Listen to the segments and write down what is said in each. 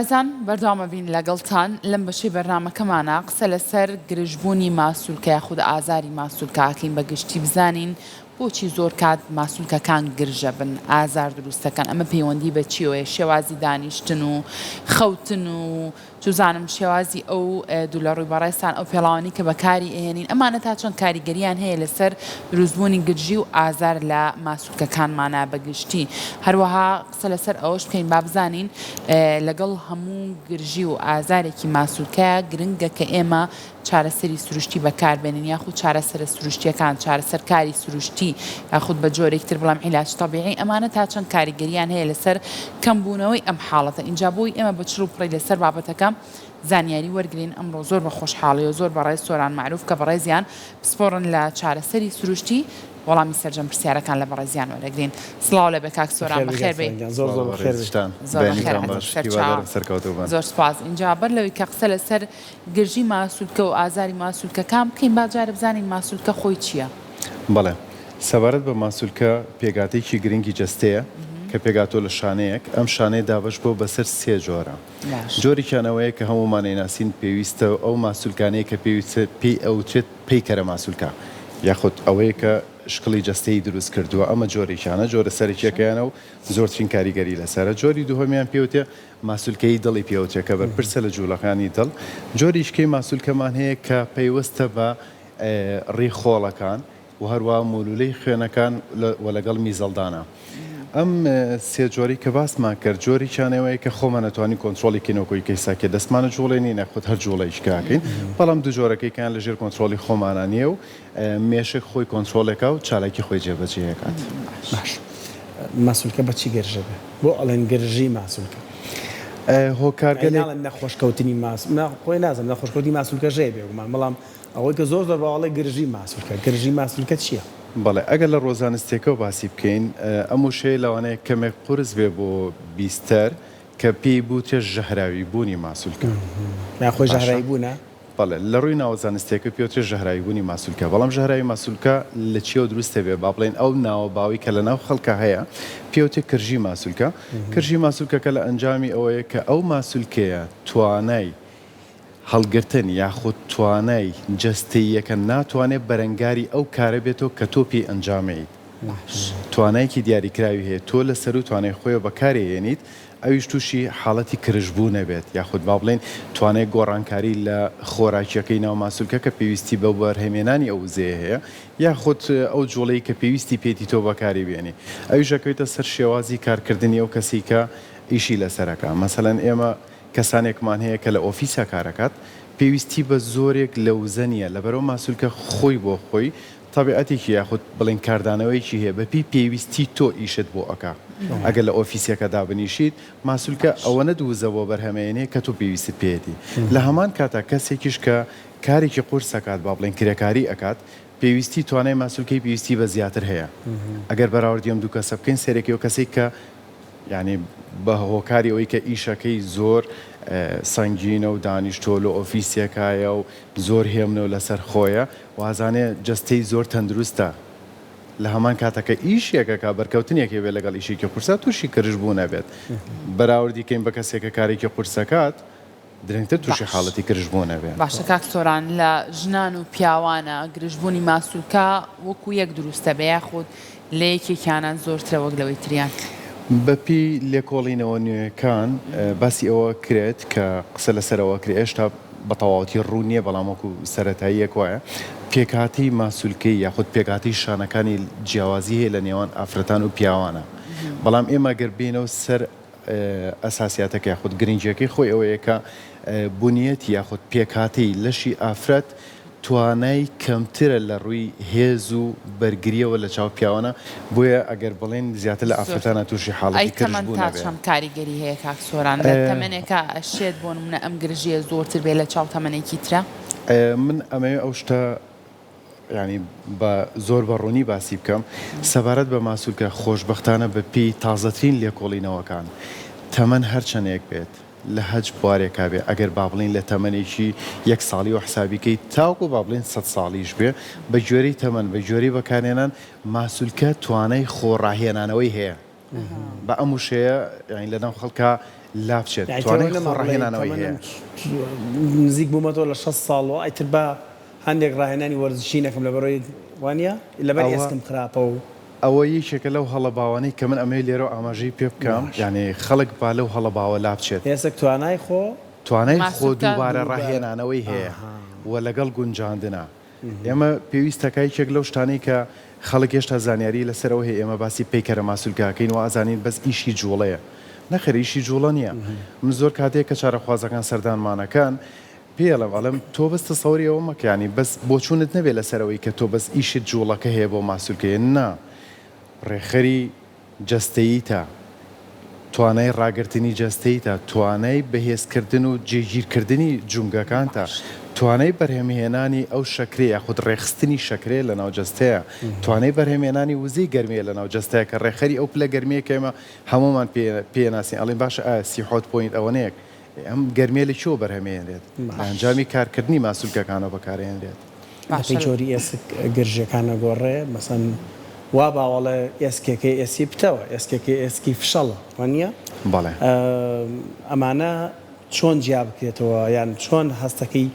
بەڕێزان بەردەوام ئەبین لەگەڵتان لەم بەشەی بەرنامەکەمانا قسە لەسەر گرژبوونی ماسولکە یاخود ئازاری ماسولکە ئەکەین بە گشتی بزانین بۆچی زۆر کات ماسولکەکان گرژەبن ئازار دروستەکەن ئەمە پەیوەندی بە چیەوەیە شێوازی دانیشتن و خەوتن و چوزانم شێوازی ئەو دولە ڕووی بەڕێزتان ئەو پێڵاوانەی کە بەکاری ئەهێنین ئەمانە تا چەند کاریگەریان هەیە لەسەر دروستبوونی گرژی و ئازار لە ماسولکەکانمانا بە گشتی هەروەها قسە لەسەر ئەوەش بکەین با بزانین لەگەڵ هەموو گرژی و ئازارێکی ماسولکە گرنگە کە ئێمە چارەسەری سروشتی بەکاربێنین یاخود چارەسەرە سروشتیەکان چارەسەرکاری سروشتی یاخود بە جۆرێک تر بڵێم عیلاج تەبیعی ئەمانە تا چەند کاریگەریان هەیە لەسەر کەمبوونەوەی ئەم حاڵەتە ئینجا بۆی ئێمە بە چڕ و پڕی لەسەر بابەتەکە زانیاری وەرگرین ئەمڕۆ زۆر بە خۆشحاڵیەوە زۆر بەڕێز سۆران مەعروف کە بەڕێزیان پسپۆڕن لە چارەسەری سروشتی وەڵامی سەرجەم پرسیارەکان لە بەڕێزیان وەرەگرین. سڵاو لێبێ کاک سۆران بەخێر بێی. زۆر زۆر بەخێر بێی. زۆر بەخێر عەزیز سەرچاوە. زۆر سوپاس. ئینجا بەر لەوەی کە قسە لەسەر گرژی ماسولکە و ئازاری ماسولکەکان بکەین با جارێ بزانین ماسولکە خۆی چییە؟ بەڵێ. سەبارەت بە ماسولکە پێکهاتەیەکی گرنگی جەستەیە کە پێکهاتووە لە شانەیەک، ئەم شانەیە دابەش بووە بەسەر سێ جۆرا. جۆرێکیان ئەوەیە کە هەموومان ئەیناسین پێویستە ئەو ماسولکانەیە کە پێویستە پێی ئەوترێت پەیکەرە ماسولکە یاخود ئەوەیە کە شکڵی جەستەی دروست کردووە ئەمە جۆرێکیانە جۆرە سەرەکیەکەیانە و زۆرترین کاریگەری لەسەرە جۆری دووهەمیان پێوتێ ماسولکەی دڵی پێوترێ کە بەرپرسە لە جوولەکانی دڵ جۆریشکەی ماسولکەمان هەیە کە پەیوەستە بە ڕیخۆڵەکان و هەروەها مولولەی خوێنەکان و لەگەڵ میزەڵدانە. ئەم سێ جۆرەی کە باسمان کرد جۆرێکیان ئەوەیە کە خۆمان ئەتوانین کۆنترۆڵی کەین وەکو کەیسا کە دەستمان ئەجوڵێنین یاخود هەر جوڵەیەکی کە ئەکەین بەڵام دوو جۆرەکەی کەیان لەژێر کۆنترۆڵی خۆمانا نییە و مێشک خۆی کۆنترۆڵێکا و چالاکی خۆی جێبەجێ ئەکات. باش ماسولکە بە چی گرژە بێ؟ بۆ ئەڵێن گرژی ماسولکە؟ هۆکارگەلێک. ناڵێن نەخۆشکەوتنی ماس نا خۆی نازانم نەخۆشکەوتنی ماسولکەش هەیە بێگومان بەڵام ئەوەی کە زۆر زۆر باوە ئەڵێ گرژی ماسولکە، گرژی ماسولکە چییە؟ بەڵێ ئەگەر لە ڕووە زانستیەکەوە باسی بکەین ئەم وشەیە لەوانەیە کەمێک قورس بێ بۆ بیستەر کە پێی بوترێ ژەهراوی بوونی ماسولکە. نا خۆی باشە؟ ژەهراوی بوونە؟ بەڵێ لە ڕووی ناوە زانستیەکە پێ وترێ ژەهراوی بوونی ماسولکە بەڵام ژەهراوی ماسولکە لە چیەوە دروست دەبێ با بڵێین ئەو ناوە باوەی کە لە ناو خەڵکا هەیە پێ وترێ کرژی ماسولکە کرژی ماسولکەکە لە ئەنجامی ئەوەیە کە ئەو ماسولکەیە توانای هەڵگرتن یاخود توانای جەستەییەکە ناتوانێت بەرەنگاری ئەو کارە بێتەوە کە تۆ پێی ئەنجامەیت. توانایەکی دیاریکراوی هەیە تۆ لە سەروو توانای خۆیەوە بەکارێ هێنیت ئەویش تووشی حاڵەتی کرژبوون ئەبێت یاخود با بڵێین توانای گۆڕانکاری لە خۆراکیەکەی ناو ماسولکە کە پێویستی بە بەرهەمێنانی ئەو وزەیە هەیە یاخود ئەو جوڵەی کە پێویستی پێیتی تۆ بەکاری بێنی ئەویش ئەکەوێتە سەر شێوازی کارکردنی ئەو کەسەی کە ئیشی لەسەر ئەکا مەسەلەن ئێمە کەسانێکمان هەیە کە لە ئۆفیسا کارەکات پێویستی بە زۆرێک لە وزە نییە لەبەرئەوە ماسولکە خۆی بۆ خۆی تەبیعەتێکی یاخود بڵێین کاردانەوەیەکی هەیە بەپێی پێویستی تۆ ئیشت بۆ ئەکا ئەگەر لە ئۆفیسێکە دابنیشیت ماسولکە ئەوەنەت وزە بۆ بەرهەمەیەنێ کە تۆ پێویستت پێیەتی لە هەمان کاتا کەسێکیش کە کارێکی قورس ئەکات با بڵێین کرێکاری ئەکات پێویستی توانای ماسولکەی پێویستی بە زیاتر هەیە ئەگەر بەراوردی ئەم دوو کەسە بکەین سەیرەکەی ئەو کەسەی کە یانی بە هۆکاری ئەوەی کە ئیشەکەی زۆر سەنگینە و دانیشتووە لە ئۆفیسێکایە و زۆر هێمنە و لەسەر خۆیە وازانێ جەستەی زۆر تەندروستە لە هەمان کاتە کە ئیشێک ئەکا بەرکەوتنێک هەبێ لەگەڵ ئیشێکی قورسا تووشی کرژ بوون ئەبێت بەراوردی کەین بە کەسێک کە کارێکی قورس ئەکات درەنگتر تووشی باش. حاڵەتی کرژبوون ئەبێ. باشە کاک سۆران لە ژنان و پیاوانە گرژبوونی ماسولکە وەکو یەک دروستە بێ یاخود لە یەکێکیانان زۆرترە وەک لەوەی تریان؟ بەپێی لێکۆڵینەوە نوێکان باسی ئەوە کرێت کە قسە لەسەر ئەوە کرێ هێشتا بە تەواوەتی ڕوون نییە بەڵام وەکو سەرەتاییەک وایە پێکهاتەی ماسولکەی یاخود پێکهاتەی شانەکانی جیاوازی هەیە لە نێوان ئافرەتان و پیاوانە بەڵام ئێمە گەر بێینەوە سەر ئەساسیاتەکە یاخود گرنگیەکەی خۆی ئەوەیە کە بنیەتی یاخود پێکهاتەی لەشی ئافرەت توانای کەمترە لە ڕووی هێز و بەرگریەوە لە چاو پیاوانە بۆیە ئەگەر بڵێن زیاتر لە ئافرەتانە تووشی حاڵەتی ئەی کرژ تەمەن بوون تا ئەبێ. چەند کاریگەری هەیە کاک سۆران لە تەمەنێکا ئەشێت بۆ نمونە ئەم گرژیە زۆرتر بێ لە چاو تەمەنێکی ترا؟ من ئەمەوێ ئەو شتە یانی بە زۆر بە ڕوونی باسی بکەم سەبارەت بە ماسولکە خۆشبەختانە بە پێی تازەترین لێکۆڵینەوەکان تەمەن هەر چەندێک بێت لە هەچ بوارێکا بێ ئەگەر با بڵێین لە تەمەنێکی یەک ساڵیەوە حسابی کەی تاوەکو با بڵێین سەد ساڵیش بێ بە گوێرەی تەمەن بە گوێرەی بەکارهێنان ماسولکە توانای خۆ ڕاهێنانەوەی هەیە. بە ئەم وشەیە یانی لەناو خەڵکا لابچێت یانی توانای تەوە خۆ نەما بڵێی ڕاهێنانەوەی هەیە. تەمەنم نزیک بوومەتەوە لە 60 ساڵ و ئیتر با هەندێک ڕاهێنانی وەرزشی نەکەم لەبەرئەوەی وانیە لەبەر ئەوە ئێسکم خراپە و. ئەوە یەکێکە لەو هەڵە باوانەی کە من ئەمەوێ لێرەوە ئاماژەی پێ بکەم باشە. یانی خەڵک با لەو هەڵە باوە لابچێت. ئێسک توانای خۆ. توانای خۆ ماسولکە. دووبارە دووبارە ڕاهێنانەوەی هەیە ئاها. و لەگەڵ گونجاندنا. ئێمە پێویستەکە یەکێک لەو شتانەی کە خەڵک هێشتا زانیاری لەسەر ئەوە هەیە ئێمە باسی پەیکەرە ماسولکە ئەکەین وا ئەزانین بەس ئیشی جوڵەیە نەخێر ئیشی جوڵە نییە من زۆر کاتێک کە چارەخوازەکان سەردانمان ئەکەن پێی ئەڵێم ئەڵێم تۆ بەس تەسەوری ئەوە مەکە یانی بەس بۆچوونت نەبێ لەسەر ئەوەی کە تۆ بەس ئیشت جوڵەکە هەیە بۆ ماسولکەیە نا ڕێکخەری جەستەییتە، توانای ڕاگرتنی جەستەیتە، توانای بەهێزکردن و جێگیرکردنی جومگەکانتە، توانای بەرهەمهێنانی ئەو شەکرەیە یاخود ڕێکخستنی شەکرەیە لەناو جەستەیە، توانای بەرهەمهێنانی وزەی گەرمییە لەناو جەستەیە کە ڕێکخەری ئەو پلە گەرمییە کە ئێمە هەموومان پێی ناسین ئەڵێین باشە ئایا 37 point ئەوەنەیەک ئەم گەرمییە لە کوێوە بەرهەمێنرێت؟ لە ئەنجامی کارکردنی ماسولکەکانەوە بەکارئێنرێت. بەپێی باشە. جۆری ئێسک گرژیەکان ئەگۆڕێ مەسەن وا باوەڵێ ئێسکێکەی ئێسکی پتەوە ئێسکێکەی ئێسکی فشەڵە وانیە؟ بەڵێ. ئەمانە چۆن جیا بکرێتەوە یان چۆن هەستەکەی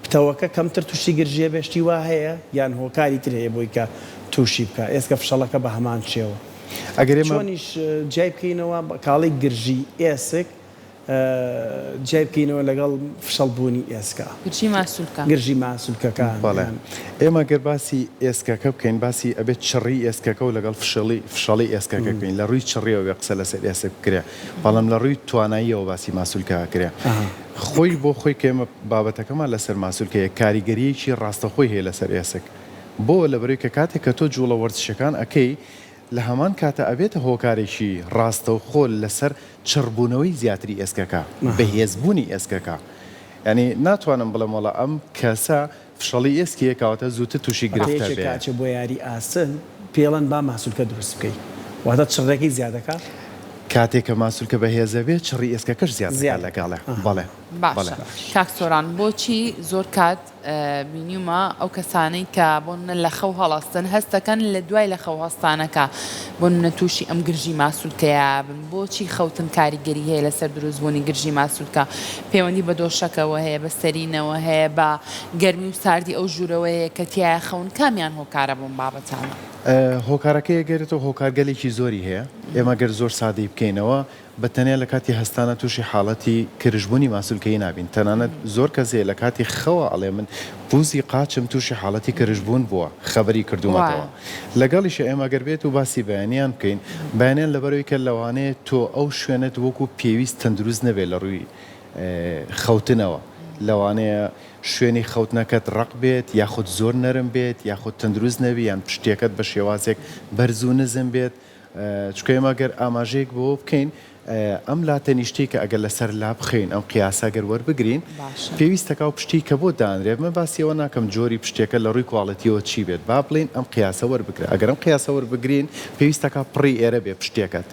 پتەوەکە کەمتر توشی گرژیە بێ شتی وا هەیە یان هۆکاری تر هەیە بۆی کە توشی بکا ئێسکە فشەڵەکە بە هەمان شێوە ئەگەر ئێمە. چۆنیش جیای بکەینەوە کاڵی گرژی ئێسک جیای بکەینەوە لەگەڵ فشەڵ بوونی ئێسکا. گرژی ماسولکە. گرژی ماسولکەکان بەڵێ یان. ئێمە گەر باسی ئێسکەکە بکەین باسی ئەبێت چڕی ئێسکەکە و لەگەڵ فشەڵی فشەڵی ئێسکەکە بکەین لە ڕووی چڕیەوە بێ قسە لەسەر ئێسک بکرێ بەڵام لە ڕووی تواناییەوە باسی ماسولکە ئەکرێ خۆی بۆ خۆی کە ئێمە بابەتەکەمان لەسەر ماسولکەیە کاریگەریەکی ڕاستەوخۆی هەیە لەسەر ئێسک بۆ لەبەرەوەی کە کاتێک کە تۆ جوڵە وەرزشەکان ئەکەی لە هەمان کاتا ئەبێتە هۆکارێکی ڕاستەوخۆ لەسەر چڕبوونەوەی زیاتری ئێسکەکە، بەهێزبوونی ئێسکەکە. یانی ناتوانم بڵێم وەڵا ئەم کەسە فشەڵی ئێسکی هەیە کەواتە زووتر تووشی واتە گرفت یەکێک ئەبێ. کە ئەچێ بۆ یاری ئاسن پێڵەن با ماسولکە دروست بکەی واتە چڕیەکەی زیاد ئەکا؟ کاتێک کە ماسولکە بەهێز ئەبێ چڕی ئێسکەکەش زیاد ئەکا زیاد ئەکا لەگەڵێ. ئەها. بەڵێ بەڵێ. باشە کاک سۆران بۆچی زۆر کات بینیومە ئەو کەسانەی کە بۆ نمونە لە خەو هەڵەستن هەست دەکەن لە دوای لە خەو هەستانەکە بۆ نمونە تووشی ئەم گرژی ماسولکەیە بن بۆچی خەوتن کاریگەری هەیە لەسەر دروستبوونی گرژی ماسولکە پەیوەندی بە دۆشەکەوە هەیە بە سەرینەوە هەیە بە گەرمی و ساردی ئەو ژوورەوە هەیە کە تیایا خەون کامیان هۆکارە بۆم بابەتانە؟ هۆکارەکەی ئەگەرێتەوە هۆکارگەلێکی زۆری هەیە ئێمە گەر زۆر سادەی بکەینەوە بە تەنیا لە کاتی هەستانا تووشی حاڵەتی کرژبوونی ماسولکەیی نابین، تەنانەت زۆر کەس هەیە لە کاتی خەوا ئەڵێ من پوزی قاچم تووشی حاڵەتی کرژبوون بووە خەبەری کردوومەتەوە. لەگەڵیشا ئێمە گەر بێت و باسی بەیانیان بکەین، بەیانیان لەبەرئەوەی کە لەوانەیە تۆ ئەو شوێنەت وەکو پێویست تەندروست نەبێت لە ڕووی خەوتنەوە، لەوانەیە شوێنی خەوتنەکەت ڕەق بێت یاخود زۆر نەرم بێت یاخود تەندروست نەبی یان پشتیەکەت بە شێوازێک بەرز و نزم بێت، چونکە ئێمە گەر ئاماژەیەک بەوە بکەین ئەم لاتەنیشتەی کە ئەگەر لەسەر لا بخەین ئەم قیاسە گەر وەربگرین پێویستەکە و پشتی کە بۆ دانرێت من باسی ئەوە ناکەم جۆری پشتەکە لە ڕووی quality یەوە چی بێت با بڵێین ئەم قیاسە وەربگرە ئەگەر ئەم قیاسە وەربگرین پێویستەکە پڕی ئێرە بێ پشتەکەت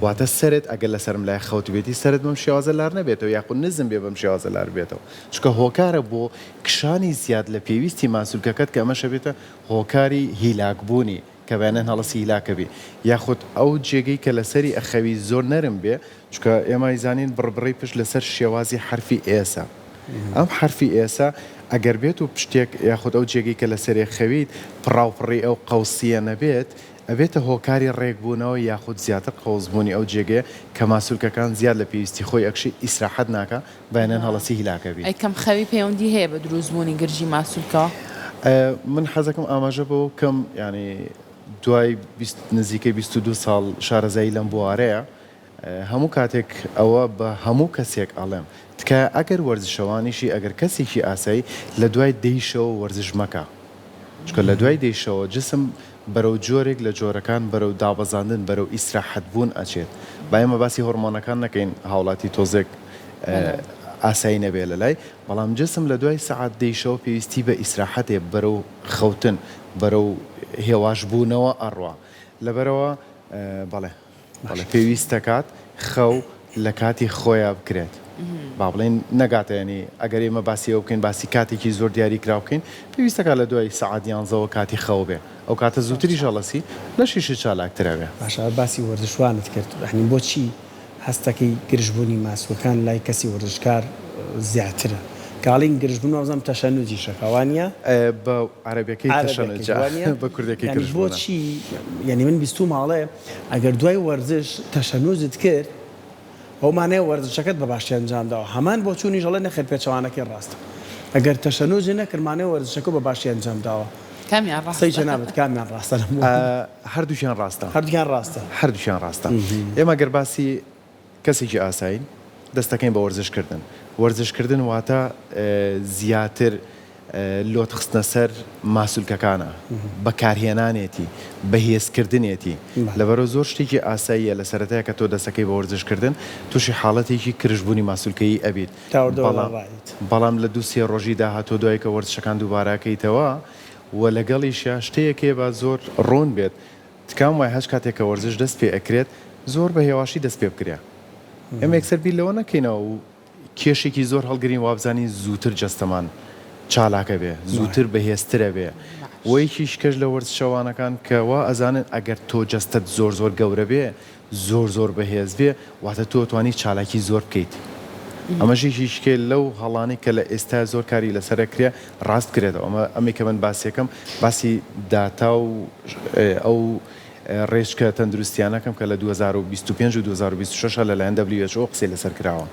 واتە سەرت ئەگەر لەسەرم لای خەوت بێتی سەرت بەم شێوازە لار نەبێتەوە یاخود نزم بێ بەم شێوازە لار بێتەوە چونکە هۆکارە بۆ کشانی زیاد لە پێویستی ماسولکەکەت کە ئەمەشە بێتە هۆکاری هیلاکبوونی کە بەیانیان هەڵەسی هیلاکە بی یاخود ئەو جێگەی کە لەسەری ئەخەوی زۆر نەرم بێ چونکە ئێمە ئەیزانین بڕبڕەی پشت لەسەر شێوازی حەرفی ئێسە ئەم حەرفی ئێسە ئەگەر بێت و پشتێک یاخود ئەو جێگەی کە لەسەری خەویت پڕاوپڕی ئەو قەوسیە نەبێت ئەبێتە هۆکاری ڕێکبوونەوە یاخود زیاتر قەوسبوونی ئەو جێگەیە کە ماسولکەکان زیاد لە پێویستی خۆی ئەکشێ ئیسراحەت ناکا بەیانیان هەڵەسی هیلاکە بی. ئەی کەم خەوی پەیوەندی هەیە بە دروست بوونی گرژی ماسولکەوە؟ من حەزەکەم ئاماژە بەوە بکەم یانی دوای نزیکەی 22 ساڵ شارەزایی لەم بوارەیە هەموو کاتێک ئەوە بە هەموو کەسێک ئەڵێم تکایە ئەگەر وەرزشەوانیشی ئەگەر کەسێکی ئاسایی لە دوای دەی شەوە وەرزش مەکە چونکە لە دوای دەی شەوە جسم بەرەو جۆرێک لە جۆرەکان بەرەو دابەزاندن بەرەو ئیسراحەت بوون ئەچێت با ئێمە باسی هۆرمۆنەکان نەکەین هاوڵاتی تۆزێک ئاسایی نەبێ لەلای بەڵام جسم لە دوای سەعات دەی شەوە پێویستی بە ئیسراحەتێ بەرەو خەوتن بەرەو هێواش بوونەوە ئەڕوا لەبەرەوە بەڵێ. بەڵێ پێویست دەکات خەو لە کاتی خۆیا بکرێت با بڵێین نەگاتە یانی ئەگەر ئێمە باسی ئەوە بکەین باسی کاتێکی زۆر دیاری کراو بکەین پێویست دەکات لە دوای سەعات یانزەوە کاتی خەو بێ ئەو کاتە زووتریش هەڵەسی لەشیشت چالاکتر ئەبێ. باشە باسی وەرزشوانت کرد یانی بۆچی؟ هەستەکەی گرژبوونی ماسولکان لای کەسی وەرزشکار زیاترە کاڵین گرژبوون وابزانم تەشەنوجیشەکە وانیە؟ بە عەرەبیەکەی عەرەبیەکەی تەشەنوجە وانیە؟ بە کوردیەکەی یانی گرژبوونە. بۆچی یانی من بیستوومە ئەڵێ ئەگەر دوای وەرزش تەشەنوجت کرد بەو مانایە وەرزشەکەت بە باشی ئەنجام داوە هەمان بۆچوونیش ئەڵێ نەخێر پێچەوانەکەی ڕاستە ئەگەر تەشەنوجت نەکرد مانای وەرزشەکەو بە باشی ئەنجام داوە کامیان قسەی ڕاستە؟ جەنابت کامیان ڕاستە لەم بوارە؟ هەردووکیان ڕاستە. هەردووکیان ڕاستە. هەردووکیان ڕاستە. ئێمە گەر باسی کەسێکی ئاسایین دەست دەکەین بە وەرزش کردن. وەرزش کردن واتە زیاتر لۆد خستنە سەر ماسولکەکانە، بەکارهێنانێتی، بەهێزکردنێتی. لەبەرئەوە زۆر شتێکی ئاساییە لە سەرەتای کە تۆ دەستەکەی بە وەرزش کردن تووشی حاڵەتێکی کرژبوونی ماسولکەیی ئەبیت. تا وردە وردە بەڵام ڕایت. بەڵام لە دوو سێ ڕۆژی داهاتوو دوای کە وەرزشەکان دووبارە ئەکەیتەوە و لەگەڵیشیا شتێک هەیە با زۆر ڕوون بێت تکام وایە هەچ کاتێک کە وەرزش دەست پێ ئەکرێت زۆر بە هێواشی دەست پێ بکرێ ئێمە یەکسەر بیر لەوە نەکەینەوە و کێشێکی زۆر هەڵگرین وابزانین زووتر جەستەمان چالاکە بێ زووتر بەهێزترە بێ و یەکیش کەش لە وەرزشەوانەکان کە وا ئەزانن ئەگەر تۆ جەستەت زۆر زۆر گەورە بێ زۆر زۆر بەهێز بێ واتە تۆ ئەتوانی چالاکی زۆر بکەیت ئەمەش یەکێکیکە لەو هەڵانەی کە لە ئێستا زۆر کاری لەسەر ئەکرێ ڕاست بکرێتەوە ئەمە ئەمەی کە من باسیەکەم باسی داتا و ئەو ڕێچکە تەندروستیانەکەم کە لە 2025 و 2026 لەلایەن WHO قسەی لەسەر کراوە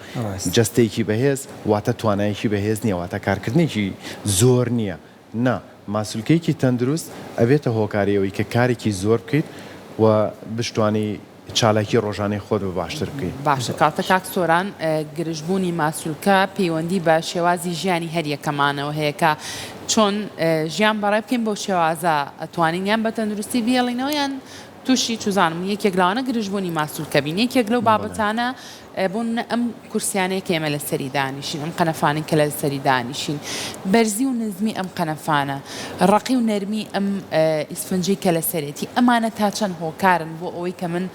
جەستەیەکی بەهێز واتە توانایەکی بەهێز نییە واتە کارکردنێکی زۆر نییە نا، ماسولکەیەکی تەندروست ئەبێتە هۆکاری ئەوەی کە کارێکی زۆر بکەیت و بشتوانی چالاکی ڕۆژانەی خۆت بە باشتر بکەیت. باشە کاتە کاک سۆران گرژبوونی ماسولکە پەیوەندی بە شێوازی ژیانی هەریەکەمانەوە هەیە کە چۆن ژیان بەڕێ بکەین بەو شێوازە ئەتوانین یان بە تەندروستی بیهێڵینەوە یان توشی چوزانم یەکێک لەوانە گرژبوونی ماسولکە بین یەکێک لەو بابەتانە بۆ نمونە ئەم کورسیانەی کە ئێمە لەسەری دانیشین، ئەم قەنەفانەی کە لەسەری دانیشین، بەرزی و نزمی ئەم قەنەفانە، ڕەقی و نەرمی ئەم ئیسفنجەی کە لەسەرێتی، ئەمانە تا چەند هۆکارن بۆ ئەوەی کە من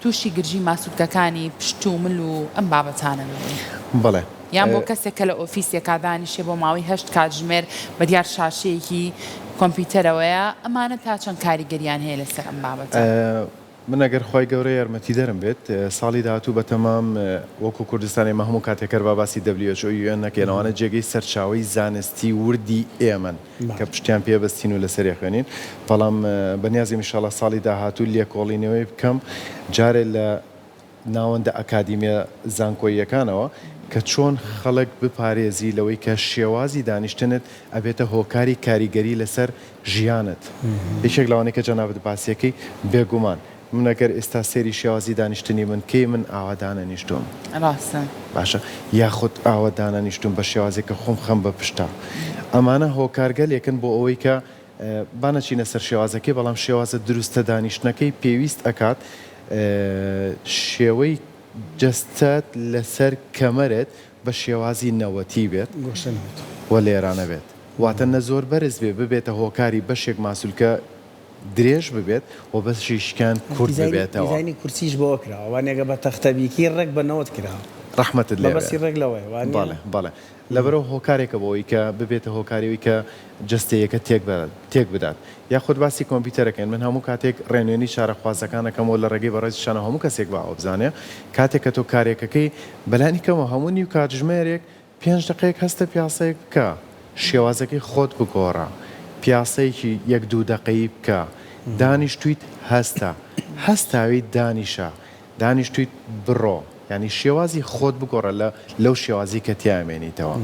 تووشی گرژی ماسولکەکانی پشت و مل و ئەم بابەتانە ببم؟ بەڵێ. یان بۆ کەسێک کە لە ئۆفیسێکا دانیشێ بۆ ماوەی هەشت کاتژمێر بە دیار شاشەیەکی کۆمپیوتەرەوەیە، ئەمانە تا چەند کاریگەریان هەیە لەسەر ئەم بابەتە؟ من ئەگەر خوای گەورە یارمەتیدەرم بێت ساڵی داهاتوو بەتەمام وەکو کوردستان ئێمە هەموو کاتێک هەر با باسی WHO UN نەکەین ئەوانە جێگەی سەرچاوەی زانستی وردی ئێمەن کە پشتیان پێ بەستین و لەسەری خوێنین بەڵام بەنیازم ئیشاڵا ساڵی داهاتوو لێکۆڵینەوەی بکەم جارێ لە ناوەندە ئەکادیمیە زانکۆییەکانەوە کە چۆن خەڵک بپارێزی لەوەی کە شێوازی دانیشتنت ئەبێتە هۆکاری کاریگەری لەسەر ژیانت یەکێک لەوانەی کە جەنابت باسیەکەی بێگومان من ئەگەر ئێستا سەیری شێوازی دانیشتنی من کەی من ئاوا دانەنیشتوم ڕاستە. باشە یاخود ئاوا دانەنیشتوم بە شێوازێک کە خۆم خەم بە پشتا ئەمانە هۆکارگەلێکن بۆ ئەوەی کە با نەچینە سەر شێوازەکەی بەڵام شێوازە دروستە دانیشتنەکەی پێویست ئەکات شێوەی جەستەت لەسەر کەمەرت بە شێوازی نەوەتی بێت و لێرانە بێت واتە نە زۆر بەرز بێ ببێتە هۆکاری بەشێک ماسولکە درێژ ببێت و بەشیشکیان کورت ببێتەوە. دیزاینی کورسیش بەوە کراوە وانیە گەر بە تەختە بیکەی ڕێک بە نەوەت کراوە. ڕەحمەتت لێ بێ. مەبەستی ڕێک لەوەیە وانیە؟ بەڵێ بەڵێ لەبەرئەوە هۆکارێکە بۆ ئەوەی کە ببێتە هۆکاری ئەوەی کە جەستەیەکە تێک تێک بدات یاخود باسی کۆمپیوتەرەکەین من هەموو کاتێک ڕێنوێنی چارەخوازەکان ئەکەمەوە لە ڕێگەی بەڕێزیشانەوە هەموو کەسێک با ئەوە بزانێ کاتێک کە تۆ کارێکەکەی بەلانی کەمەوە هەموو نیو کاتژمێرێک پێنج دەقەیەک هەستە پیاسەیەک بکە شێوازەکەی خۆت بگۆڕە پیاسەیەکی یەک دوو دەقەیی بکە دانیشتویت هەستە هەستاویت دانیشە دانیشتویت بڕۆ یانی شێوازی خۆت بگۆڕە لە لەو شێوازی کە تیا ئەمێنیتەوە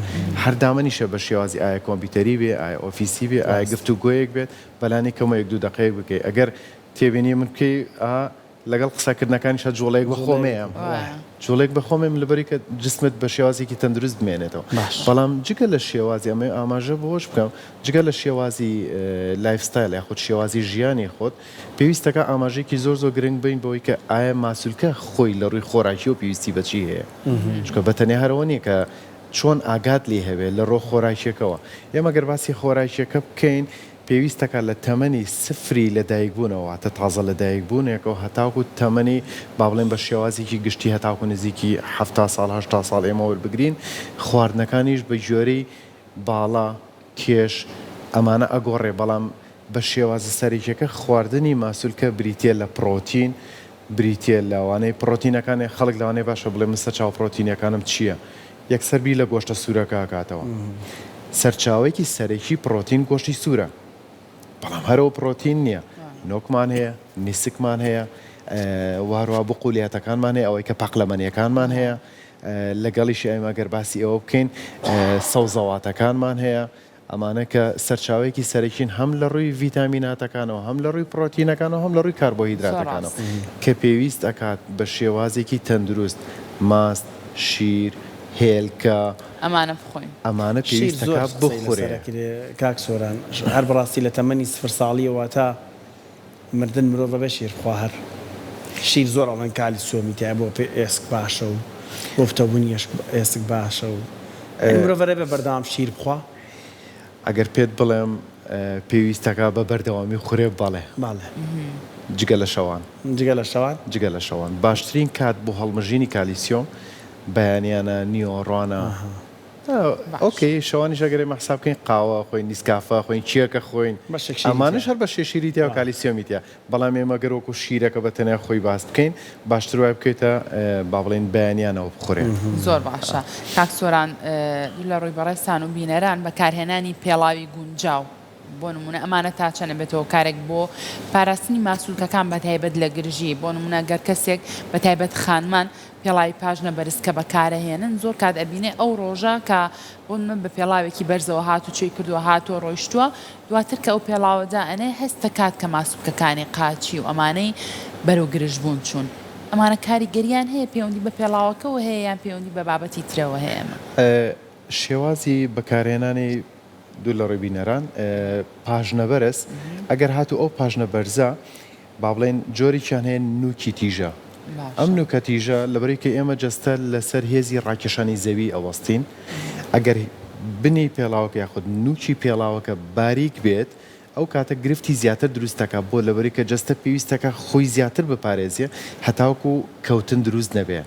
هەر دامەنیشە بە شێوازی ئایا کۆمپیوتەری بێ ئایا ئۆفیسی بێ ئایا گفتوگۆیەک بێت بەلانی کەمەوە یەک دوو دەقەیەک بکەی ئەگەر تێبینی من بکەی ئا لەگەڵ قسەکردنەکانیشا جوڵەیەک بە خۆمەیەم جوڵەیەک بە خۆمێم لەبەری کە جسمت بە شێوازێکی تەندروست بمێنێتەوە بەڵام جگە لە شێوازی ئەمەوێ ئاماژە بەوەش بکەم جگە لە شێوازی life style یاخود شێوازی ژیانی خۆت پێویستەکا ئاماژەیەکی زۆر زۆر گرنگ بەین بەوەی کە ئایا ماسولکە خۆی لە ڕووی خۆراکیەوە پێویستی بە چی هەیە چونکە بە تەنیا هەر ئەوە نیە کە چۆن ئاگات لێی هەبێت لە ڕووە خۆراکیەکەوە ئێمە گەر باسی خۆراکیەکە بکەین پێویستەکا لە تەمەنی سفری لە دایکبوونەوە واتە تازە لە دایکبوونێکەوە هەتاکو تەمەنی با بڵێین بە شێوازێکی گشتی هەتاکو نزیکی 70 ساڵ 80 ساڵ ئێمە وەربگرین خواردنەکانیش بە گوێرەی باڵا کێش ئەمانە ئەگۆڕێ بەڵام بە شێوازە سەرەکیەکە خواردنی ماسولکە بریتیە لە پڕۆتین. بریتییە لەوانەی پڕۆتینەکانی، خەڵک لەوانەیە باشە بڵێ من سەرچاوە پڕۆتینیەکانم چییە؟ یەکسەر بیر لە گۆشتە سوورەکە ئەکاتەوە. سەرچاوەیەکی سەرەکی پڕۆتین گۆشتی سوورە، بەڵام هەر ئەو پڕۆتین نییە. نۆکمان هەیە، نیسکمان هەیە، و هەروەها بقولیاتەکانمان هەیە، ئەوەی کە پاقلەمەنییەکانمان هەیە، لەگەڵیشی ئێمە گەر باسی ئەوە بکەین سەوزەواتەکانمان هەیە، ئەمانە کە سەرچاوەیەکی سەرەکین هەم لە ڕووی ڤیتامیناتەکانەوە، هەم لە ڕووی پڕۆتینەکانەوە، هەم لە ڕووی کاربۆهیدراتەکانەوە کە پێویست ئەکات بە شێوازێکی تەندروست ماست، شیر، هێلکە، ئەمانە بخۆین. ئەمانە شیر پێویست زۆر ئەکات قسەی لەسەر بخورێ. ئەکرێ کاک سۆران، هەر بەڕاستی لە تەمەنی سفر ساڵیەوە تا مردن مرۆڤ ئەبێ شیر بخوا هەر شیر زۆر ئەڵێن کالیسیۆمی تیایە بۆ پێ ئێسک باشە و بۆ پتەوبونی ئێسک باشە و یانی مرۆڤ ئەبێ بەردەوام شیر بخوا؟ ئەگەر پێت بڵێم پێویستەکا بە بەردەوامی خورێ بەڵێ. بەڵێ. جگە لە شەوان. جگە لە شەوان؟ جگە لە شەوان. باشترین کات بۆ هەڵمژینی کالیسیۆم بەیانیانە، نیوەڕۆانە. ئۆکەی شەوانیش ئەگەر ئێمە حساب بکەین قاوە خۆین نیسکافە خۆین کێکە خۆین ئەمانەش هەر بەشێ شیری تیا و کالیسیۆمی تیا بەڵام ئێمە گەر وەکو شیرەکە بە تەنیا خۆی باس بکەین باشتر وایە بکەوێتە با بڵێین بەیانیانەوە بخورێ. زۆر باشە کاک سۆران دوور لە ڕووی بەڕێزتان و بینەران بەکارهێنانی پێڵاوی گونجاو بۆ نموونە ئەمانە تا چەند ئەبێتە هۆکارێک بۆ پاراستنی ماسولکەکان بە تایبەت لە گرژی بۆ نموونە گەر کەسێک بە تایبەت خانمان پێڵاوی پاژنە بەرز کە بەکارەهێنن زۆر کات ئەبینێ ئەو ڕۆژە کە بۆ نمونە بە پێڵاوێکی بەرزەوە هاتوچۆی کردووە هاتووە ڕۆیشتووە دواتر کە ئەو پێڵاوە دائەنێ هەستەکات کە ماسولکەکانی قاچی و ئەمانەی بەرەو گرژبوون چوون ئەمانە کاریگەریان هەیە پەیوەندی بە پێڵاوەکەوە هەیە یان پەیوەندی بە بابەتی ترەوە هەیە ئەمە؟ شێوازی بەکارهێنانی دوور لە ڕووی بینەران پاژنە بەرز ئەگەر هاتوو ئەو پاژنە بەرزە با بڵێین جۆرێکیان هەیە نوکی تیژە ئەم نوکە تیژە لەبەرەی کە ئێمە جەستە لەسەر هێزی ڕاکێشانی زەوی ئەوەستین ئەگەر بنی پێڵاوەکە یاخود نوکی پێڵاوەکە باریک بێت ئەو کاتە گرفتی زیاتر دروست دەکات بۆ لەبەرەی کە جەستە پێویستەکە خۆی زیاتر بپارێزێ هەتاوەکو کەوتن دروست نەبێ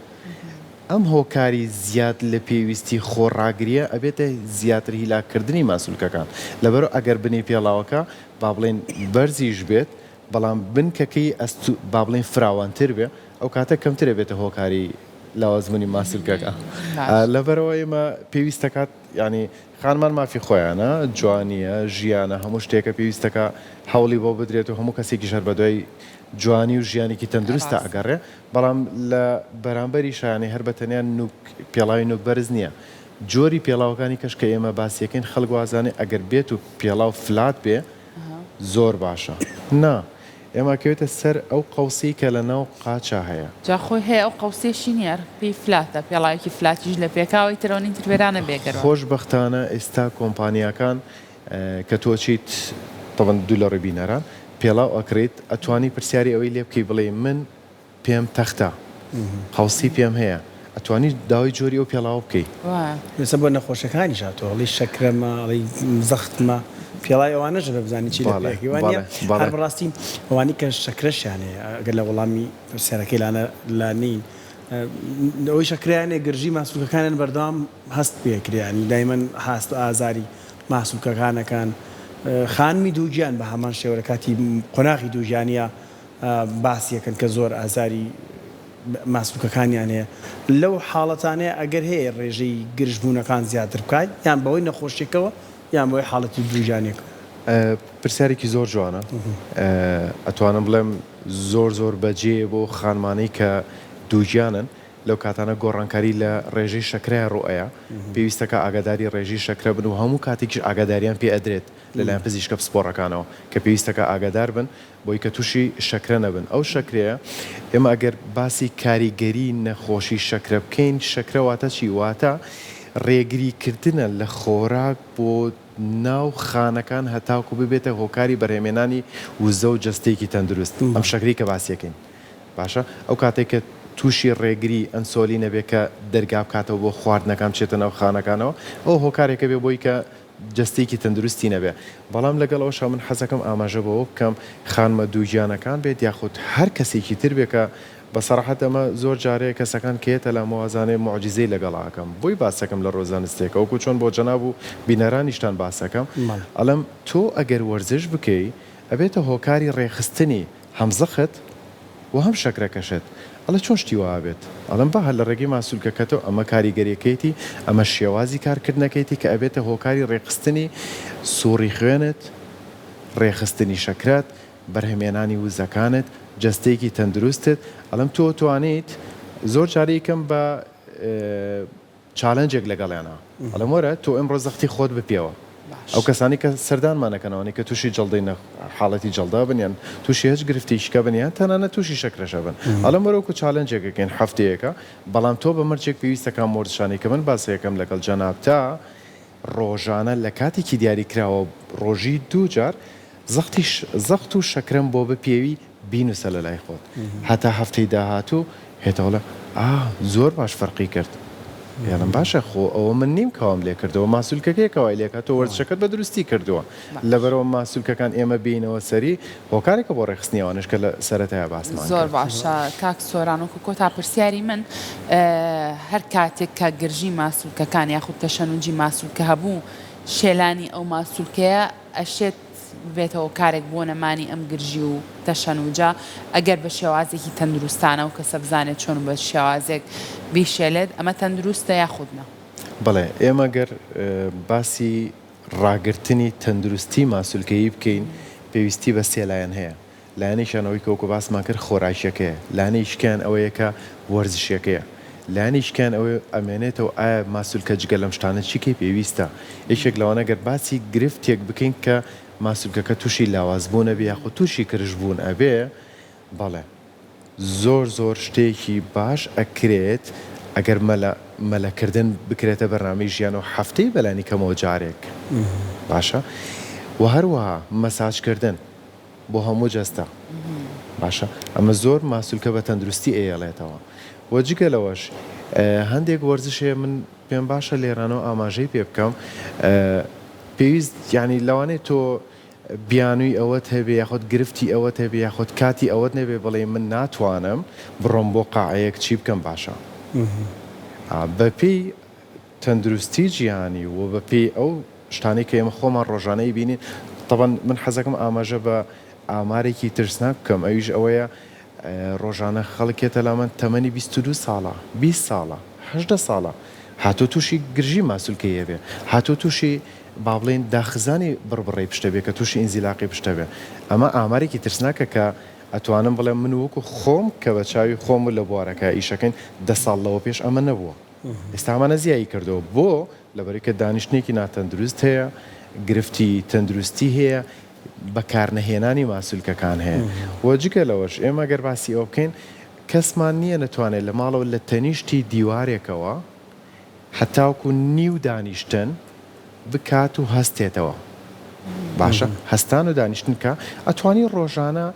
ئەم هۆکاری زیاد لە پێویستی خۆڕاگریە ئەبێتە زیاتر هیلاک کردنی ماسولکەکان لەبەرئ ئەگەر بنی پێڵاوەکە با بڵێین بەرزیش بێت بەڵام بنکەکەی ئەستو با بڵێین فراوانتر بێ ئەو کاتە کەمتر ئەبێتە هۆکاری لاوازبوونی ماسولکەکە لەبەرئەوە ئێمە پێویستەکات یانی خانمان مافی خۆیانە جوانیە ژیانە هەموو شتێکە پێویستەکە هەوڵی بۆ بدرێت و هەموو کەسێکیش هەر بەدوای جوانی و ژیانێکی تەندروستە ئەگەڕێ بەڵام لە بەرامبەریشا یانی هەر بە تەنیا نوک پێڵاوی نوک بەرز نییە جۆری پێڵاوەکانی کەش کە ئێمە باسیەکەین خەڵک وازانێ ئەگەر بێت و پێڵاو flat بێ زۆر باشە نا ئێمە ئەکەوێتە سەر ئەو قەوسەی کە لە ناو قاچا هەیە. جا خۆی هەیە ئەو قەوسەیشی نیە هەر پێی flat ە پێڵاوێکی flat یش لە پێکاوە ئیتر ئەوەنەی تر وێرانە بێ گەر وا. خۆشبەختانە ئێستا کۆمپانیاکان کە تۆ ئەچیت تەبەن دوو لە ڕووی بینەران پێڵاو ئەکڕیت ئەتوانی پرسیاری ئەوەی لێ بکەی بڵێی من پێم تەختە قەوسی پێم هەیە ئەتوانی داوای جۆری ئەو پێڵاوە بکەی. وایە. ئێستا بۆ نەخۆشەکانیش هاتووە ئەڵێی شەکرەمە ئەڵێی زەختمە پێڵاوی ئەوانەش ئەبێ بزانی چی لە بەڵێ پێ وانیە بەڵێ بەڵێ. هەر بەڕاستی ئەوانەی کە شەکرەشیان هەیە ئەگەر لە وەڵامی پرسیارەکەی لانە لا نین ئەوەی شەکرەیان هەیە گرژی ماسولکەکانیان بەردەوام هەست پێ ئەکرێ یانی دایمەن هاست بە ئازاری ماسولکەکان ئەکەن خانمی دووگیان بە هەمان شێوە لە کاتی قۆناغی دووگیانیا باسی ئەکەن کە زۆر ئازاری ماسولکەکانیان هەیە لەو حاڵەتانەیە ئەگەر هەیە ڕێژەی گرژبوونەکان زیاتر بکات یان بەهۆی نەخۆشیەکەوە یان بەهۆی حاڵەتی دووگیانیەکەوە؟ پرسیارێکی زۆر جوانە ئەتوانم بڵێم زۆر زۆر بەجێیە بۆ خانمانەی کە دووگیانن لەو کاتانە گۆڕانکاری لە ڕێژەی شەکرەیا ڕووئەیا پێویستەکا ئاگاداری ڕێژەی شەکرە بن و هەموو کاتێکیش ئاگاداریان پێ ئەدرێت لەلایەن پزیشکە پسپۆڕەکانەوە کە پێویستەکا ئاگادار بن بۆی کە توشی شەکرە نەبن ئەو شەکرەیە ئێمە ئەگەر باسی کاریگەری نەخۆشی شەکرە بکەین شەکرە واتە چی واتە ڕێگری کردنە لە خۆراک بۆ ناو خانەکان هەتاکو ببێتە هۆکاری بەرهەمێنانی وزە و جەستەیەکی تەندروست ئەم شەکرەی کە باسیەکەین باشە ئەو کاتێک کە توشی ڕێگری ئەنسۆلین ئەبێ کە دەرگا بکاتەوە بۆ خواردنەکان بچێتە ناو خانەکانەوە ئەو هۆکارێکە بێ بۆی کە جەستەیەکی تەندروستی نەبێ بەڵام لەگەڵ ئەوەشا من حەزەکەم ئاماژە بەوە بکەم خانمە دووگیانەکان بێت یاخود هەر کەسێکی تر بێ کە بە سەراحەت ئەمە زۆر جارەیە کەسەکان کە یەتە لام وازانێ موعجیزەی لەگەڵا ئەکەم بۆی باسەکەم لە ڕوە زانستێکە وەکو چۆن بۆ جەناب و بینەرانیشتان باسەکەم ئەڵێم تۆ ئەگەر وەرزش بکەی ئەبێتە هۆکاری ڕێکخستنی هەم زەخت. و هەم شەکرەکەشت. ئەڵێ چۆن شتی وا ئەبێت؟ ئەڵێم با هەر لە ڕێگەی ماسولکەکەتەوە ئەمە کاریگەریەکەیەتی، ئەمە شێوازی کارکردنەکەیەتی کە ئەبێتە هۆکاری ڕێکخستنی سوڕی خوێنت، ڕێکخستنی شەکرەت، بەرهەمێنانی وزەکانت، جەستەیەکی تەندروستت، ئەڵێم تۆ توانیت زۆر جار یکەم بە challenge ێک لەگەڵیانا ئەڵێم وەرە تۆ ئمڕۆ زەختی خۆت بپێوە ئەو کەسانی کە سەردانمان ئەکەن ئەوانەی کە تووشی جەڵدەی نە حاڵەتی جەڵدە بن یان تووشی هەچ گرفتێکی کە بن یان تەنانەت تووشی شەکرەشە بن ئەڵێم وەرە وەکو challenge ێک ئەکەین هەفتەیەکە بەڵام تۆ بە مەرجێک پێویستە کام وەرزشانەی کە من باسی ئەکەم لەگەڵ جەنابتا ڕۆژانە لە کاتێکی دیاری کراوە ڕۆژی دوو جار زەختی زەخت و شەکرەم بۆ بپێوی بینوسە لەلای خۆت هەتا هەفتەی داهاتوو هێتەوە ئەڵێ ئا زۆر باش فەرقی کرد ئێڵم باشە خۆ ئەوە من نیم کەوام لێ کردەوە ماسولکەکەیە کەوای لێکات تۆ وەرزشەکەت بە دروستی کردووە لەبەرئەوە ماسولکەکان ئێمە بێینەوە سەری هۆکارێکە بۆ ڕێکخستنی ئەوانەش کە لە سەرەتایا باسمان زۆر کرد. باشە کاک سۆران وەکو کۆتا پرسیاری من هەر کاتێک کە گرژی ماسولکەکان یاخود تەشەنوجی ماسولکە هەبوو شێلانی ئەو ماسولکەیە ئەشێت ببێتە هۆکارێک بۆ نەمانی ئەم گرژی و تەشەنوجە ئەگەر بە شێوازێکی تەندروستانە ئەو کەسە بزانێت چۆن و بە چ شێوازێک بیشێلێت ئەمە تەندروستە یاخود نا؟ بەڵێ ئێمە گەر باسی ڕاگرتنی تەندروستی ماسولکەیی بکەین پێویستی بە سێ لایەن هەیە، لایەنێکیان ئەوەی کە وەکو باسمان کرد خۆراکیەکەیە، لایەنێکیکەیان ئەوەیە کە وەرزشیەکەیە، لایەنێکیکەیان ئەوەی ئەمێنێتەوە ئایا ماسولکە جگە لەم شتانە چیکەی پێویستە، یەکێک لەوانە گەر باسی گرفتێک بکەین کە ماسولکەکە توشی لاوازبوون ئەبێ یاخود توشی کرژبوون ئەبێ، بەڵێ زۆر زۆر شتێکی باش ئەکرێت ئەگەر مەلە مەلە کردن بکرێتە بەرنامەی ژیانەوە هەفتەی بەلانی کەمەوە جارێک باشە وە هەروەها مەساج کردن بۆ هەموو جەستە باشە ئەمە زۆر ماسولکە بە تەندروستی ئەیەڵێتەوە وە جگە لەوەش هەندێک وەرزش هەیە من پێم باشە لێرانەوە ئاماژەی پێ بکەم پێویست یانی لەوانەیە تۆ بیانووی ئەوەت هەبێ یاخود گرفتی ئەوەت هەبێ یاخود کاتی ئەوەت نەبێ بڵێی من ناتوانم بڕۆم بۆ قاعەیەک چی بکەم باشە بەپێی تەندروستی جیهانی و بەپێی ئەو شتانەی کە ئێمە خۆمان ڕۆژانە ئەیبینین تەبعەن من حەزەکەم ئاماژە بە ئامارێکی ترسناک بکەم ئەویش ئەوەیە ڕۆژانە خەڵک یەتە لامان تەمەنی 22 ساڵە 20 ساڵە 18 ساڵە هاتووە تووشی گرژی ماسولکەی ئەبێ هاتووە تووشی با بڵێین داخزانی بڕبڕەی پشتە بێ کە تووشی ئینزیلاقی پشتە بێ ئەمە ئامارێکی ترسناکە کە ئەتوانم بڵێم من وەکو خۆم کە بە چاوی خۆم و لە بوارەکە ئیشەکەین دە ساڵ لەوە پێش ئەمە نەبووە ئێستا ئەمانە زیایی کردەوە بۆ لەبەرئەوەی کە دانیشتنێکی ناتەندروست هەیە گرفتی تەندروستی هەیە بەکارنەهێنانی ماسولکەکان هەیە و جگە لەوەش ئێمە گەر باسی ئەوە بکەین کەسمان نییە نەتوانێت لە ماڵەوە لە تەنیشتی دیوارێکەوە هەتاوکو نیو دانیشتن بکات و هەستێتەوە باشە هەستان و دانیشتن کە ئەتوانی ڕۆژانە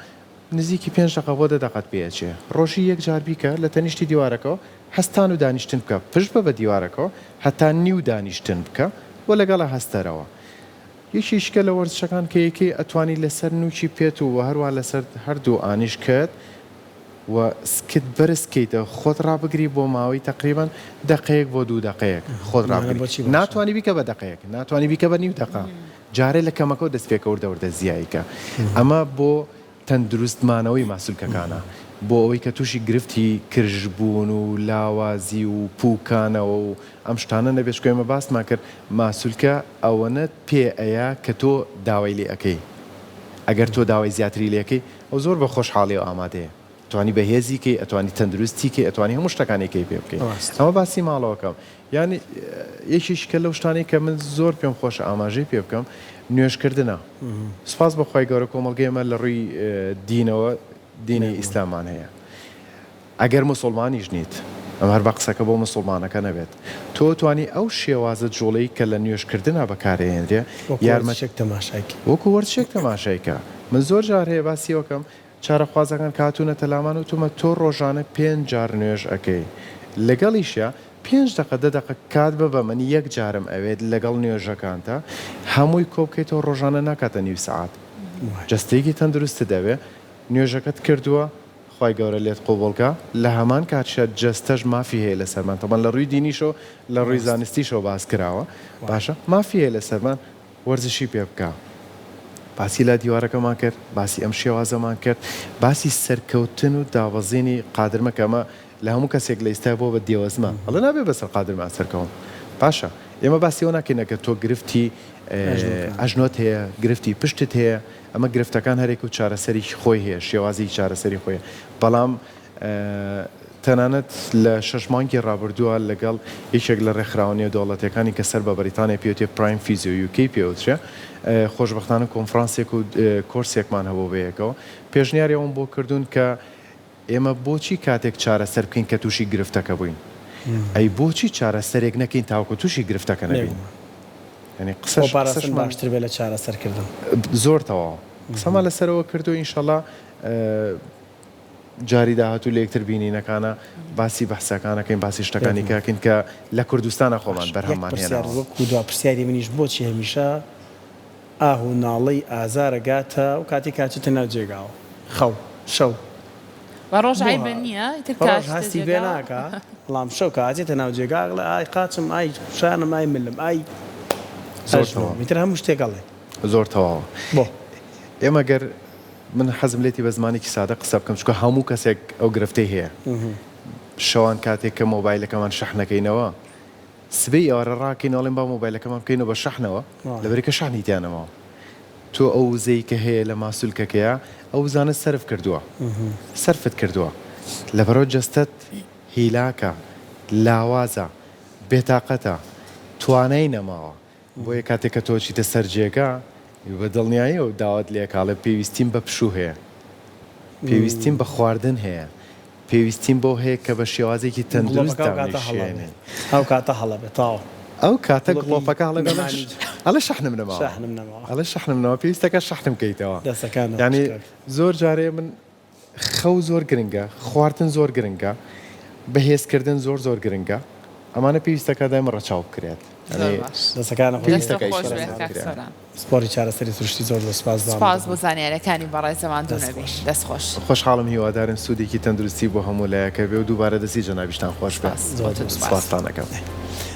نزیکی پێنج دەقە بۆ دە دەقەت پێ ئەچێ ڕۆژی یەک جار بیکە لە تەنیشتی دیوارەکەوە هەستان و دانیشتن بکە پشت بە بە دیوارەکەوە هەتا نیو دانیشتن بکە و لەگەڵا هەستەرەوە یەکێکیکە لە وەرزشەکان کە یەکەی ئەتوانی لەسەر نوکی پێت و هەروە لەسەر هەردوو ئانیشکت و سکت بەرز کەیتەوە خۆت ڕابگری بۆ ماوەی تەقریبەن دەقەیەک بۆ دوو دەقەیەک خۆت مانە ڕابگری بۆچی باشە؟ ناتوانی بیکە بە دەقەیەک ناتوانی بیکە بە نیو دەقە جارێ لە کەمەکەوە دەست پێکە وردە وردە زیایی کە ئەمە بۆ تەندروست مانەوەی ماسولکەکانە بۆ ئەوەی کە تووشی گرفتی کرژ بوون و لاوازی و پوکانەوە و ئەم شتانە نەبێت چونکە ئێمە باسمان کرد ماسولکە ئەوەنەت پێ ئەیا کە تۆ داوای لێ ئەکەی ئەگەر تۆ داوای زیاتری لێ کەی ئەو زۆر بە خۆشحاڵیەوە ئامادەیە ئەتوانی بەهێزی کەی ئەتوانی تەندروستی کەی ئەتوانی هەموو شتەکانی کەی پێ بکەی ڕاستە. ئەمە باسی ماڵەوەکەم یانی یەکێکیکە لەو شتانەی کە من زۆر پێم خۆشە ئاماژەی پێ بکەم نوێژکردنە سوپاس بۆ خوای گەورە کۆمەڵگەی ئێمە لە ڕووی دینەوە دینی ئیسلامان هەیە ئەگەر موسوڵمانیش نیت، ئەمە هەر با قسەکە بۆ موسوڵمانەکە نەبێت، تۆ توانی ئەو شێوازە جوڵەی کە لە نوێژکردنا بەکارئەهێنرێ وەکو یارمەت وەرزشێک تەماشای کەی. وەکو وەرزشێک تەماشای کە. من زۆر جار هەیە باسی ئەوە کەم، چارەخوازەکان کە هاتوونەتە لامان وتومە تۆ ڕۆژانە پێنج جار نوێژ ئەکەی، لەگەڵیشیا پێنج دەقە دە دەقە کات بە بە من یەک جارم ئەوێت لەگەڵ نوێژەکانتا هەمووی کۆبکەیتەوە ڕۆژانە ناکاتە نیو سەعات. جەستەیەکی تەندروستت ئەوێ، نوێژەکەت کردووە، خوای گەورە لێت قبوڵ کا لەهەمان کاتیشا جەستەش مافی هەیە لەسەرمان تەبعەن لە ڕووی دینیشەوە لە ڕووی زانستیشەوە باس کراوە باشە مافی هەیە لەسەرمان وەرزشی پێ بکە. باسی لا دیوارەکەمان کرد، باسی ئەم شێوازەمان کرد، باسی سەرکەوتن و دابەزینی قادرمە کە ئەمە لە هەموو کەسێک لە ئیستا بووە بە دێوەزمە ئەڵێ نابێ بەسەر قادرما سەرکەوم. باشە ئێمە باسی ئەوە ناکەین ئەگەر تۆ گرفتی ئەژنۆت هەیە، گرفتی پشتت هەیە، ئەمە گرفتەکان هەرێک و چارەسەریی خۆی هەیە، شێوازێکی چارەسەری خۆی هەیە، بەڵام تەنانەت لە شەش مانگی ڕابردووە لەگەڵ یەکێک لە ڕێکخراوە نێودەوڵەتیەکانی کە سەر بە بەریتانیا پێوترێ Prime Physio UK پێوترێ خۆشبەختانە کۆنفرانسێک و کۆرسێکمان هەبوو بەیەکەوە پێشنیاری ئەوەم بۆ کردوون کە ئێمە بۆچی کاتێک چارەسەر بکەین کە تووشی گرفتەکە بووین ئەی بۆچی چارەسەرێک نەکەین تاوەکو تووشی گرفتەکە نەبین یانی قسەش خۆپاراستن قسەشمان باشتر بێ لە چارەسەرکردن. زۆر تەواو قسەمان لەسەرەوە کردووە ئینشەڵا جاری داهاتوو لە یەکتر بینینەکانا باسی بەحسەکان ئەکەین باسی شتەکانی کە ئەکەین کە لە کوردستانا خۆمان باش یەک بەرهەممان پرسیار هێناوە. وەکو دوا پرسیاری منیش بۆچی هەمیشە ئاه و ناڵەی ئازار ئەگاتە ئەو کاتەی کە ئەچێتە ناو جێگاوە خەو شەو بە ڕۆژ بۆ عەیبە نییە ئیتر بە کە ڕۆژ ئەچیتە هەستی پێ جێگاوە. ناکا بەڵام شەو کە ئەچێتە ناو جێگا ئەڵێ ئای قاچم ئای شانم ئای ملم ئای زۆر ئەژنۆم تەواو. ئیتر هەموو شتێک ئەڵێ. زۆر تەواوە. بۆ؟ ئێمە گەر من حەزم لێتی بە زمانێکی سادە قسە بکەم چونکە هەموو کەسێک ئەو گرفتەی هەیە شەوان کاتێک کە مۆبایلەکەمان شەحنەکەینەوە سبەی ئێوارە ڕاکەین ئەڵێن با مۆبایلەکەمان بکەینەوە بە شەحنەوە لەبەرئەوەی کە شەحنی تیا نەماوە تۆ ئەو وزەی کە هەیە لە ماسولکەکەیا ئەو وزانەت سەرف کردووە سەرفت کردووە لەبەرئەوە جەستەت هیلاکە لاوازە بێتاقەتە توانای نەماوە بۆیە کاتێک کە تۆ ئەچیتە سەر جێگا بە دڵنیاییەوە داوات لێ ئەکا ئەڵێ پێویستیم بە پشوو هەیە، پێویستیم بە خواردن هەیە، پێویستیم بەو هەیە کە بە شێوازێکی تەندروست گڵۆپەکە ئەو کاتە هەڵە دابنیشێنین. بێت ئەو کاتە هەڵە بێت تەواو. ئەو کاتە گڵۆپی گڵۆپەکە هەڵە بێت نەمانی ئەڵێ شەحنم نەماوە شەحنم نەماوە. ئەڵێ شەحنم نەماوە پێویستەکە شەحنم کەیتەوە. دەستەکانت خۆش یانی کاک. زۆر جارێ من خەو زۆر گرنگە، خواردن زۆر گرنگە، بەهێزکردن زۆر زۆر گرنگە، ئەمانە پێویستەکە دایمە ڕەچاو بکرێت. زۆر باش. دەستەکانت خۆش دەستت پێویستەکە خۆش ئیشی بێت لەسەر کاک بکرێت. سۆران. پسپۆڕی چارەسەری سروشتی زۆر زۆر سوپاس بۆ سوپاس بۆ ئامادەبوونت. زانیاریەکانی بەڕێزە ماندوو دەست نەبی خۆش. دەست خۆش. خۆشحاڵم هیوادارم سوودێکی تەندروستی بۆ هەموو لایەکە بێ و دووبارە دەستی جەنابیشتان خۆش بێ. سوپاس زۆر بۆ تۆ زۆر سوپاس. سوپاستان ئەکەم.